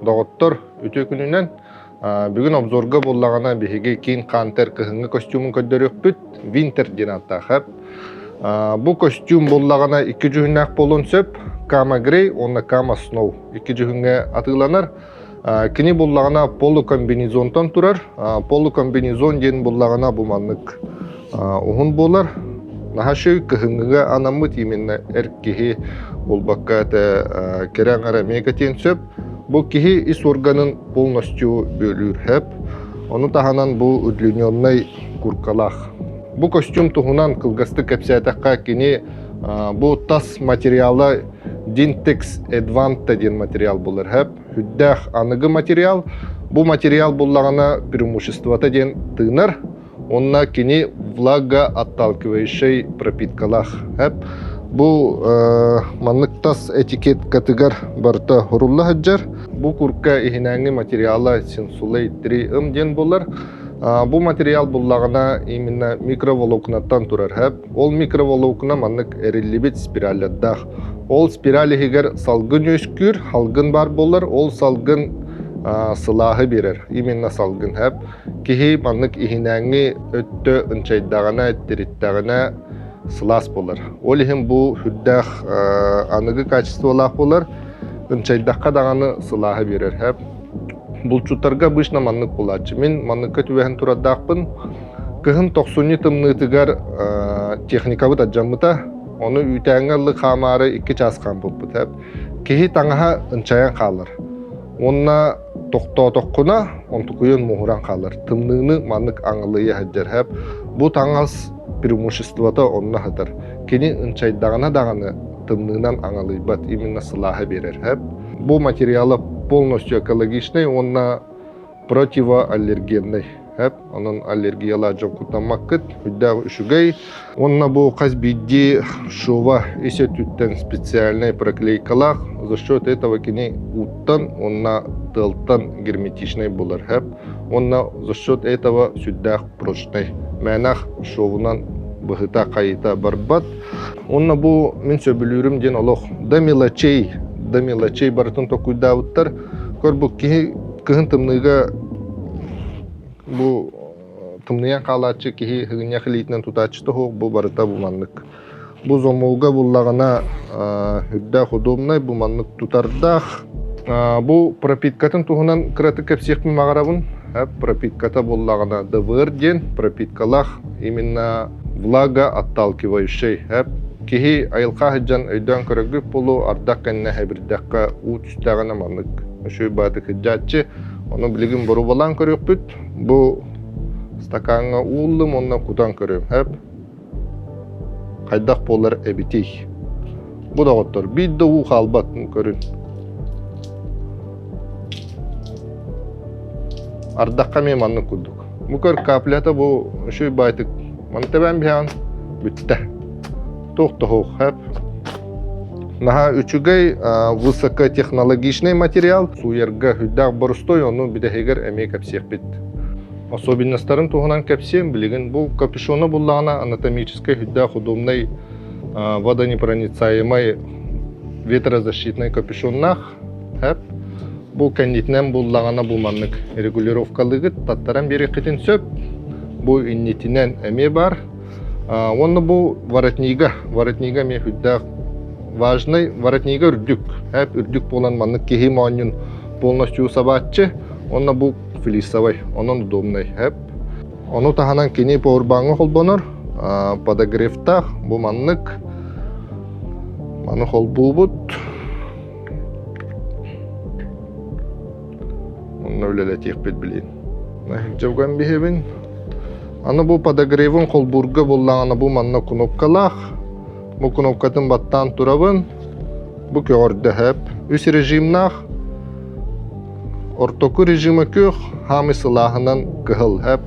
Доҕоттор, үтүө күнүнэн. Бүгүн обзорга буоллаҕына биһиги King Hunter кыһыҥҥы костюмун көрдөрүөхпүт. Winter диэн ааттаах. Бу костюм буоллаҕына икки дьүһүннээх буолуон сөп. Кама Grey уонна Кама Snow икки дьүһүҥҥэ атыыланар. Кини буллаҕына полукомбинезонтан турар. Полукомбинезон диэн буллаҕына бу маннык уһун буолар. Наһаа үчүгэй кыһыҥҥыга анаммыт именно эр киһи буолбакка этэ кэрэ аҥара эмиэ кэтиэн сөп. Бу киһи ис органын полностью бүөлүүр хэп. Ону таһынан бу удлиненный куркалаах. Бу костюм туһунан кылгастык кэпсээтэххэ кини бу тас материала Dintex Advanta диэн материал булар хэп. Үрдээх аныгы материал. Бу материал буллаҕына преимуществота диэн тыынар. Онно кини влагоотталкивающай пропиткалаах. Бу маннык тас этикеткатыгар барыта хурулла сылдьар. Бу курка иһинээҥҥи материала Sensulay 3M диэн буолар. Бу материал буллаҕына именно микроволокнаттан турар. Ол микроволокна маннык эриллибит спираллардаах. Ол спираль иһигэр салгын үөскүүр, салгын баар буолар, ол салгын сылааһы биэрэр. Именно салгын. Киһи маннык иһинээҥҥи өттө ынчайдаҕына, тириттэҕинэ сылаас буолар. Ол иһин бу сүрдээх аныгы качестволаах буолар. Ынчайдахха даҕаны сылааһы биэрэр. Булчуттарга обычно маннык буолааччы. Мин манныкка түбэһэн турардаахпын. Кыһын тохсунньу тымныытыгар техникабыт алдьаммыта. Ону үүтээҥҥэ ыллык хаамаары 2 чаас хаампыппыт. Киһи таҥаһа ынчайан хаалар. Уонна тохтоотоххуна онтукуйун муһуран хаалар. Тымныыны маннык аҥылыйа сылдьар. Бу таҥас преимуществота онно сытар. Кини ынчайдаҕына даҕаны тымныынан аҥалыйбат, именно сылааһы биэрэр. Бу материала полностью экологичный уонна противоаллергенный. Онон аллергиялаах дьон куттаммаккыт, үрдээх үчүгэй. Уонна бу хас биирдии шова ис өттүттэн специальнай проклейкалаах. За счет этого кини ууттан уонна тыалтан герметичный булар. Уонна за счет этого сүрдээх прочный. Мээнэх шовунан быһыта хайыта барбат. Уонна бу мин сөбүлүүрүм диэн олох да мелочей, да мелочей барытын толкуйдаабыттар. Көр бу киһи кыһын тымныыга бу тымныйан хаалааччы киһи сыгынньах илиитинэн тутааччыта суох бу барыта бу маннык. Бу замолга буллаҕына үрдээх удобнай бу маннык тутардаах. Бу пропиткатын туһунан кыратык кэпсиэхпин баҕарабын. Пропитката буллаҕына ДВР диэн пропиткалаах именно влагоотталкивающай. Киһи айылҕа сылдьан өйдөөн көрөргүт буолуо, ардах кэннэ хэбирдэххэ уу түстэҕинэ маннык үчүгэй баҕайытык сылдьааччы. Ону билигин боруобалаан көрүөхпүт. Бу стакаҥҥа ууллум уонна кутан көрүөм. Хайдах буолар эбитий? Бу доҕоттор, биир да уу хаалбат, көрүн. Ардахха эмиэ маннык курдук. Бу көр каплята бу үчүгэй баайтык маны тэбэн биһэҕин бүттэ. Туох да суох хэп. Наһаа үчүгэй высокотехнологичный материал. Сууйарга сүрдээх борустой, ону бүтэһигэр эмиэ кэпсиэхпит. Особенностарын туһунан кэпсиэм билигин. Бу капюшона буллаҕына анатомическай сүрдээх удобный водонепроницаемый ветрозащитный капюшоннаах. Хэп. Бу кэннитинэн буллаҕына бу маннык регулировкалыгыт таттаран биэриэххитин сөп. Бу иннитинэн эмиэ бар. Уонна бу воротнига, воротнига эмиэ сүрдээх важный, воротнига үрдүк. Эп үрдүк буолан маннык киһи моонньун полностью сабааччы. Уонна бу флисовый, онон удобный. Эп. Ону таһынан кини поwerбаҥҥа холбонор, подогревтаах, бу маннык. Маны холбуубут. Онно үлэлэтиэхпит билин. Дьылган биһэбин. Аны бу подогревын холбуурга буллаҕына бу манна кнопкалаах. Бу кнопкатын баттаан турабын. Бу көҕөрдөһөп. Үс режимнаах. Ортоку режима күөх, хаамый сылааһынан кыһыл хэп.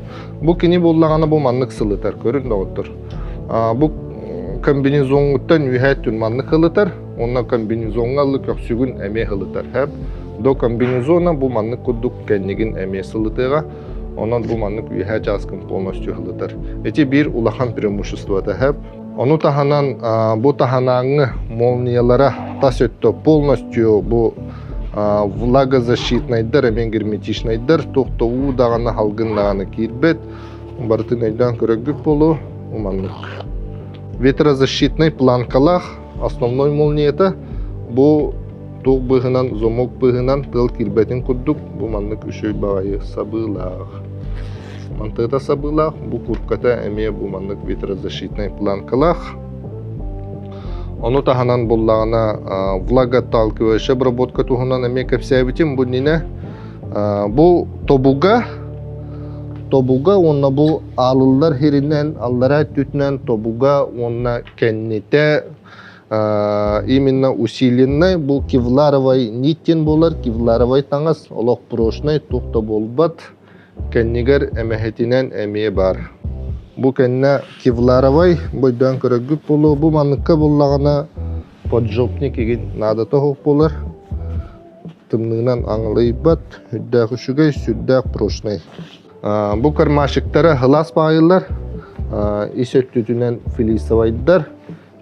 Бу кини буллаҕына бу маннык сылытар. Көрүн доҕоттор. Бу комбинезоҥҥуттан үөһээ өттүн маннык ылытар. Уонна комбинезоҥҥа ылы көхсүгүн эмиэ ылытар. Хэп. До комбинезона бу маннык курдук кэннигин эмиэ сылытыаҕа. Онон бу маннык үөһээ чааскын полностью ылытар. Ити биир улахан преимуществота хэп. Ону таһынан бу таһынааҥҥы молниялара тас өттө полностью бу. Влагозащитнайдар, эмиэ герметичнайдар, туох да уу даҕаны, салгын даҕаны киирбэт. Барытын өйдөөн көрөргүт буолуо, маннык. Ветрозащитнай планкалаах основной молнията бу туох быыһынан, замок быыһынан тыал киирбэтин курдук бу маннык үчүгэй баҕайы сабыылаах. Мантыата сабыылаах, бу куртката эмиэ бу маннык ветрозащитнай планкалаах. Ону таһынан буллаҕына влагоотталкивающая обработка туһунан эмиэ кэпсээбитим бу иннинэ. Бу тобуга тобуга уонна бу аалыллар сиринэн аллараа өттүтүнэн тобуга уонна кэннитэ именно усиленный бу кевларовай нить диэн буолар кевларовай таҥас олох прочный туох да буолбат кэннигэр эмэһэтинэн эмиэ баар бу кэннэ кевларовай бойдоон көрөргүт буолуо бу манныкка буллаҕына поджопник игин наадата суох буолар тымныынан аҥылыйбат, үрдээх үчүгэй, сүрдээх прочнай. Бу кармашиктара сылаас баайыллар, ис өттүтүнэн флисовайдар,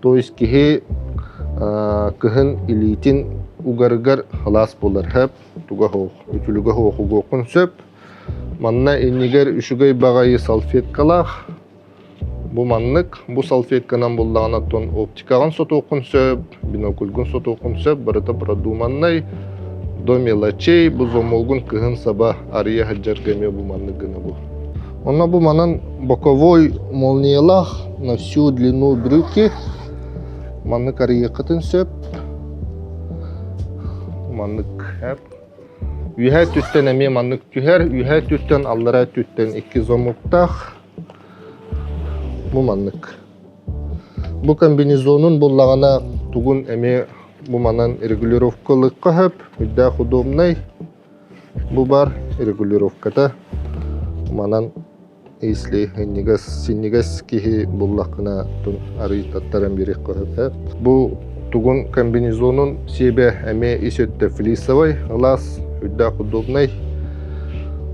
то есть киһи кыһын илиитин угарыгар сылаас буолар сөп, туга суох, үтүлүгэ суох угуоххун сөп. Манна иннигэр үчүгэй баҕайы салфеткалаах, Бу маннык, бу салфетканан буллаҕына оттон оптикаҕын сотуоххун сөп, бинокльгун сотуоххун сөп, барыта продуманнай, до мелочей, бу замогун кыһын саба арыйа сылдьарга эмиэ бу маннык гына бу. Онно бу манан боковой молниялаах на всю длину брюки маннык арыйыаххытын сөп. Маннык Үөһээ өттүттэн эмиэ маннык түһэр, үөһээ өттүттэн аллараа өттүттэн икки замоктаах. Бу маннык. Бу комбинезонун буллаҕына тугун эмиэ бу манан регулировкалыахха сөп, үрдээх удобнай. Бу бар регулировката. Манан если синньигэс синньигэс киһи буллаххына тун арый таттаран биэриэххэ сөп. Бу тугун комбинезонун сиэбэ эмиэ ис өттө флисовай, ылаас, үрдээх удобнай.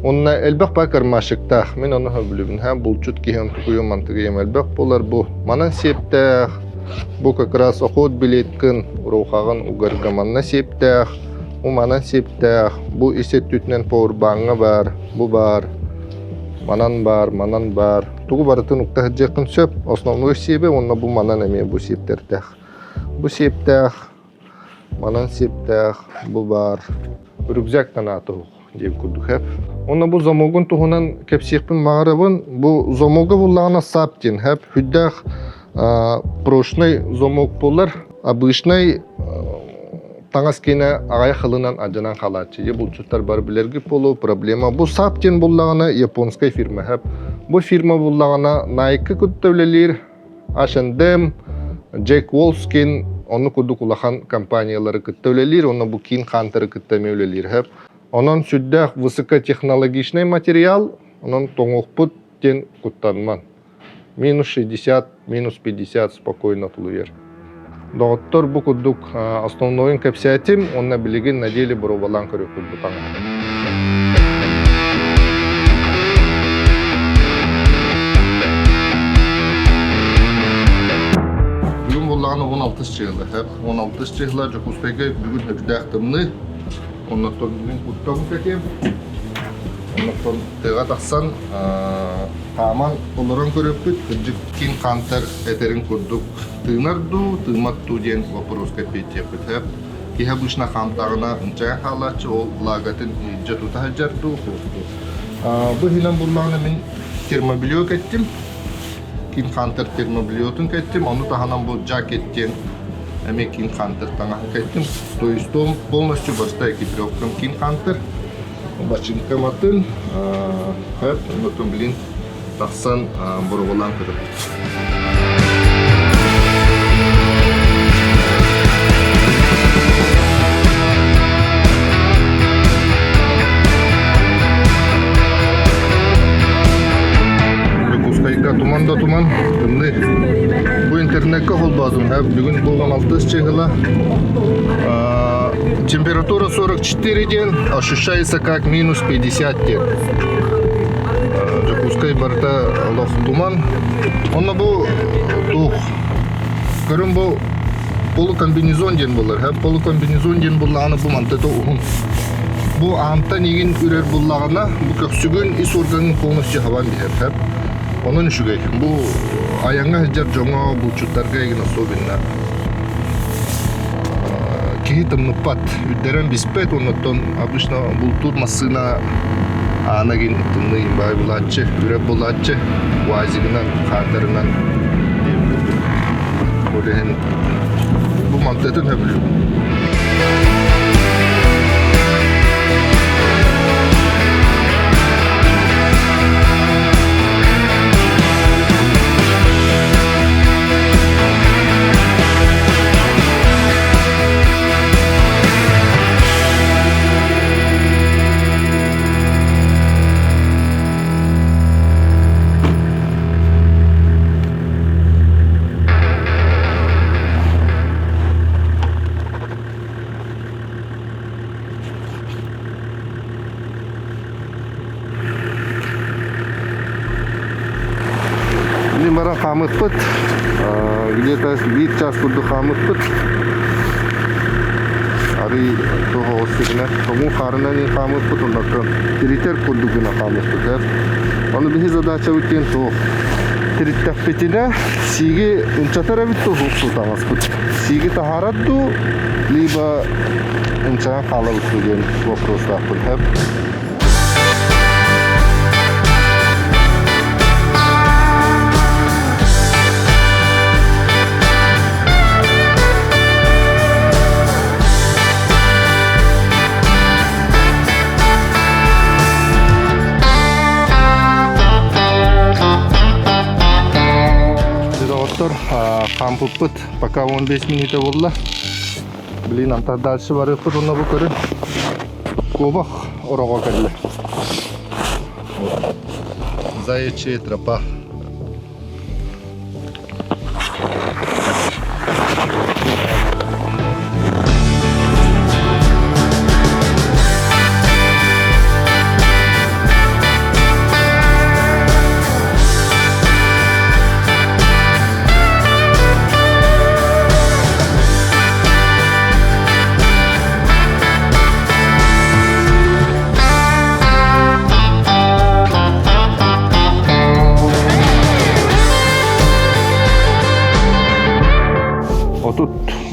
Онно элбэх баа кармашиктаах. Мин ону сөбүлүүбүн. Һэ, булчут киһи онтукуйум мантыгыйым элбэх буолар бу. Манан сиэптээх, бу как раз охот билеткин, уруухаҕын угарга манна сиэптээх, бу манан сиэптээх, бу ис өттүтүнэн поwerбаҥҥа баар, бу баар, манан баар, манан баар. Тугу барытын укта сылдьыаххын сөп. Основной сиэбэ уонна бу манан эмиэ бу сиэптэрдээх. Бу сиэптээх, манан сиэптээх, бу баар. Рюкзактан аата суох диэн курдук хэп. Уонна бу замогун туһунан кэпсиэхпин баҕарабын. Бу замога буллаҕына сап диэн хэп. Хүддээх прочный замок буолар. Обычный таҥас киэнэ аҕыйах ылынан адьанан хаалааччы. Дьэ булчуттар бары билэргит буолуо проблема. Бу сап диэн буллаҕына японскай фирма хэп. Бу фирма буллаҕына Nike кытта үлэлиир H&M, Jack Wolfskin оннук курдук улахан компаниялары кытта үлэлиир, уонна бу King Hunter-ы кытта эмиэ үлэлиир сөп. Онон сүрдээх высокотехнологичный материал, онон тоҥуохпут диэн куттанман. Минус 60, минус 50 спокойно тулуйар. Доҕоттор, бу курдук основнойун кэпсээтим уонна билигин на деле боруобалаан көрүөхпүт бу таҥаһы. Бүгүн буоллаҕына 16 чыһыла. 16 чыһыла Дьокуускайга бүгүн үрдээх тымныы. Оннуттан бүгүн куттабын кэтиэм. Оннуттан тыаҕа тахсан хааман олорон көрүөхпүт. Кырдьык ким хантар этэрин курдук тыынар дуу, тыыммат дуу диэн боппуруоска эппиэттиэхпит сөп. Киһи обычно хаамтаҕына ынчайан хаалааччы, ол влагатын илдьэ тута сылдьар дуу, суох дуу. Бу иһинэн буллаҕына мин термобелье кэттим. King Hunter термобельетун кэттим, ону таһынан бу жакет диэн эмиэ King Hunter таҥаһын кэттим. То есть полностью барыта экипировкам King Hunter. Бачыҥкам атын, хөп, оннотон блин тахсан боруобалаан көрөбүт. Дьокуускайга туман да туман, тымныы. Бу интернеккэ холбоотум. Бүгүн буолан алтыс чыһыла. Температура 44 диэн, ощущается как минус 50 диэн. Дьокуускай барыта олох туман. Онно бу туох көрүн бу. Полукомбинезон диэн буолар. Полукомбинезон диэн буоллаҕына бу мантата уһун. Бу аантан игин үрэр буллаҕына, бу көхсүгүн ис органын полностью хабан биһэр. Онон үчүгэй. Бу айаҥҥа сылдьар дьоҥо, булчуттарга игин особенно киһи тымныппат, үрдэрэн биспэт, оннуттан обычно бултуур массыына аана игин тымныы баай булааччы, үрэр булааччы, уазигынан, хаандарынан диэн курдук. Ол иһин бу мантытын сөбүлүүбүн. Мин баран хаамыппыт. Где-то биир час курдук хаамыппыт. Арый туох оҕус сиринэ тоҥуу хаарынан хаамыппыт, оннуттан тиритэр курдук гына хаамыппыт. Ону биһи задачабыт диэн туох тириттэхпитинэ сииги ынчатар эбит дуу, суох таҥаспыт. Сииги таһаарар дуу, либо ынчанан хаалабыт дуу диэн вопростаахпын. Доҕоттор, хаампыппыт пока 15 минута буолла. Блин, антах дальше барыахпыт онно бу көрүн. Куобах ороҕо кэллэ. Заячья тропа.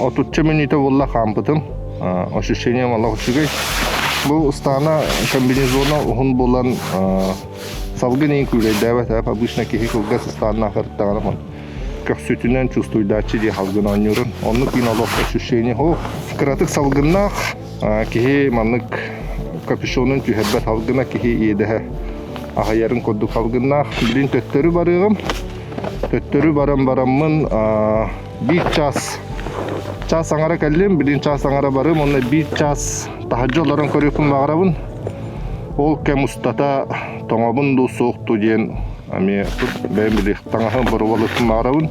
Отучча мүнүүтэ буолла хаампытым. Ощущением олох үчүгэй. Бу ыстаана комбинезона уһун буолан салгын иин күүлэйдээбэт. Обычно киһи кылгас ыстааннаах ырыттаҕына көхсүтүнэн чувствуйдааччы дии салгын оонньуурун. Оннук иин олох ощущение суох. Кыратык салгыннаах киһи маннык капюшонун түһэрбэт салгына киһи иэдэһэ аһыйарын курдук салгыннаах. Билин төттөрү барыаҕым. Төттөрү баран бараммын биир час час аҥара кэллим, билин час аҥара барым, уонна биир час таһырдьа олорон көрүөхпүн баҕарабын. Ол кэм устата тоҥобун дуу суох дуу диэн эмиэ бэйэм били таҥаһым боруобалыахпын баҕарабын.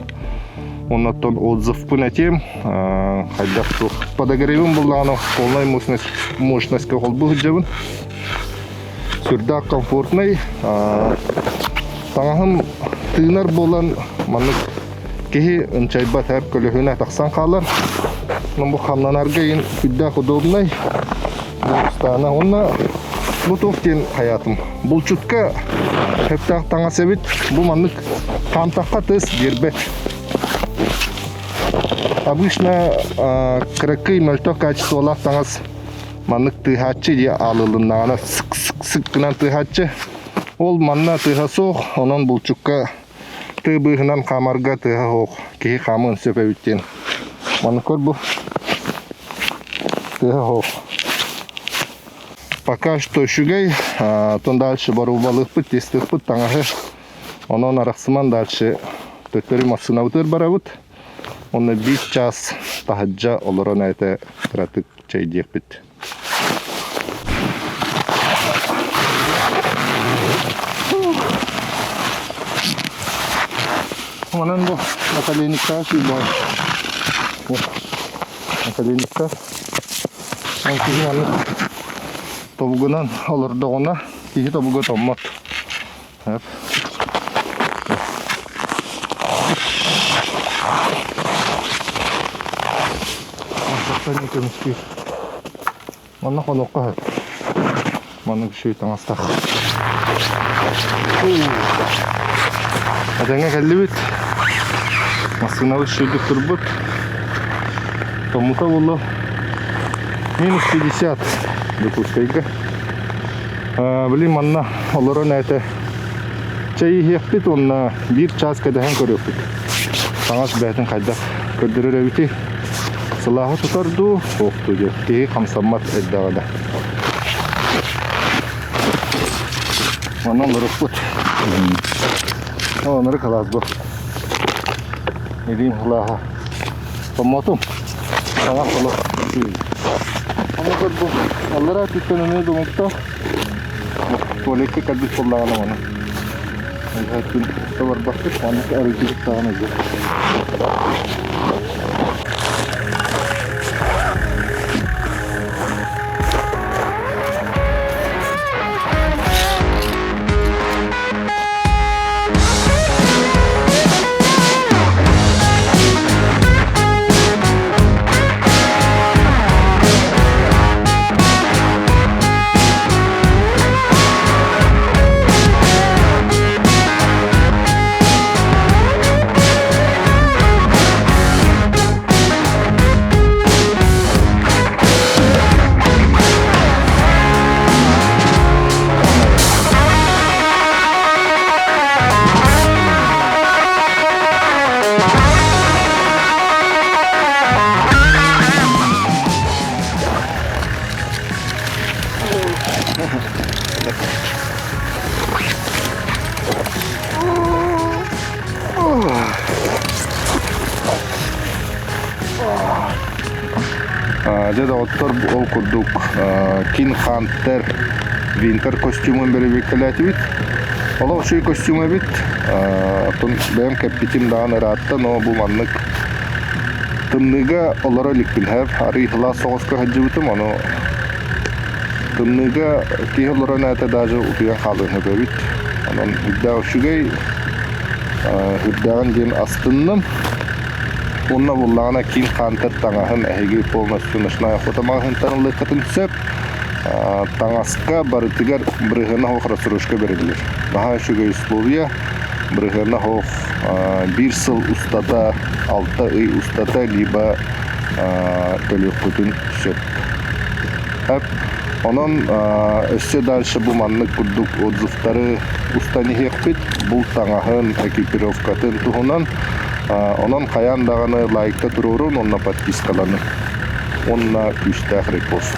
Оннуттан отзывпын этиэм, хайдах туох подогревым буллаҕына полная мощность мощностька холбуу сылдьабын. Сүрдээх комфортнай. Таҥаһым тыынар буолан маннык киһи ынчайбат эр көлөһүнэ тахсан хаалар. Бу хамнанарга иин сүрдээх удобнай. Устаана уонна бу туох диэн хайаатым. Булчутка сөптөөх таҥас эбит. Бу маннык хаамтахха тыс биэрбэт. Обычно кыракый мөлтөх качестволаах таҥас маннык тыаһааччы дии аалылыннаҕына сык-сык-сык гынан тыаһааччы. Ол манна тыаһа суох, онон булчукка тыы быыһынан хаамарга тыаһа суох киһи хаамыан сөп эбит диэн. Маннык көр бу тыаһа суох. Пока что үчүгэй, оттон дальше боруобалыахпыт, тестиэхпит таҥаһы. Онон арахсыман дальше төттөрү массыынабытыгар барабыт. Уонна биир чаас таһырдьа олорон этэ кыратык чэйдиэхпит. Онон бу наколенниктаах сүүрбэҕин. Наколенниктар. Ол киһи маннык тобугунан олордоҕуна киһи тобуга томмот. Тымныыттан көмүскүүр. Манна хонуохха сөп. Маннык үчүгэй таҥастаах. Этэҥҥэ кэллибит. Массыынабыт үчүгэйдик турбут. Томмута буолла минус 50 Дьокуускайга. Блин, манна олорон этэ чэй иһиэхпит уонна биир чаас кэтэһэн көрүөхпүт. Таҥас бэйэтин хайдах көрдөрөр эбитий? Сылааһы тутар дуу, суох дуу диэн киһи хамсаммат эрдэҕинэ. Манна олорукпут. Онору кылаас бу. Илиим сылааһа. Томмотум. Саҥа соло. Ону көрбүт. Аллара түттэн эмиэ думукта. Туалекка кэлбит буоллаҕына ону. Күн барбаппыт, маннык арыйдыбыт даҕаны Дьэ, доҕоттор, ол курдук King Hunter Winter костюмун бэрэбиэркэлээтибит. Олох үчүгэй костюм эбит. Оттон бэйэм кэппитим даҕаны ыраатта, но бу маннык тымныыга олоро иликпин. Арыый сылаас соҕуска сылдьыбытым, ону тымныыга киһи олорон ээтэ даже утуйан хаалыан сөп эбит. Онон үрдээх үчүгэй, үрдээҕин диэн астынным. Уонна буллаҕына King Hunter таҥаһын эһиги полностью ночная охота маҕаһыынтан ылыаххытын сөп. Таҥаска барытыгар бырыһыана суох рассрочка бэриллэр. Наһаа үчүгэй условия. Бырыһыана суох биир сыл устата, 6 ый устата либо төлүөххүтүн сөп. Онон өссө дальше бу маннык курдук отзывтары устан иһиэхпит. Бул таҥаһын, экипировкатын туһунан. Онон хайаан даҕаны лайкта туруорун уонна подпискаланын. Уонна күүстээх репост.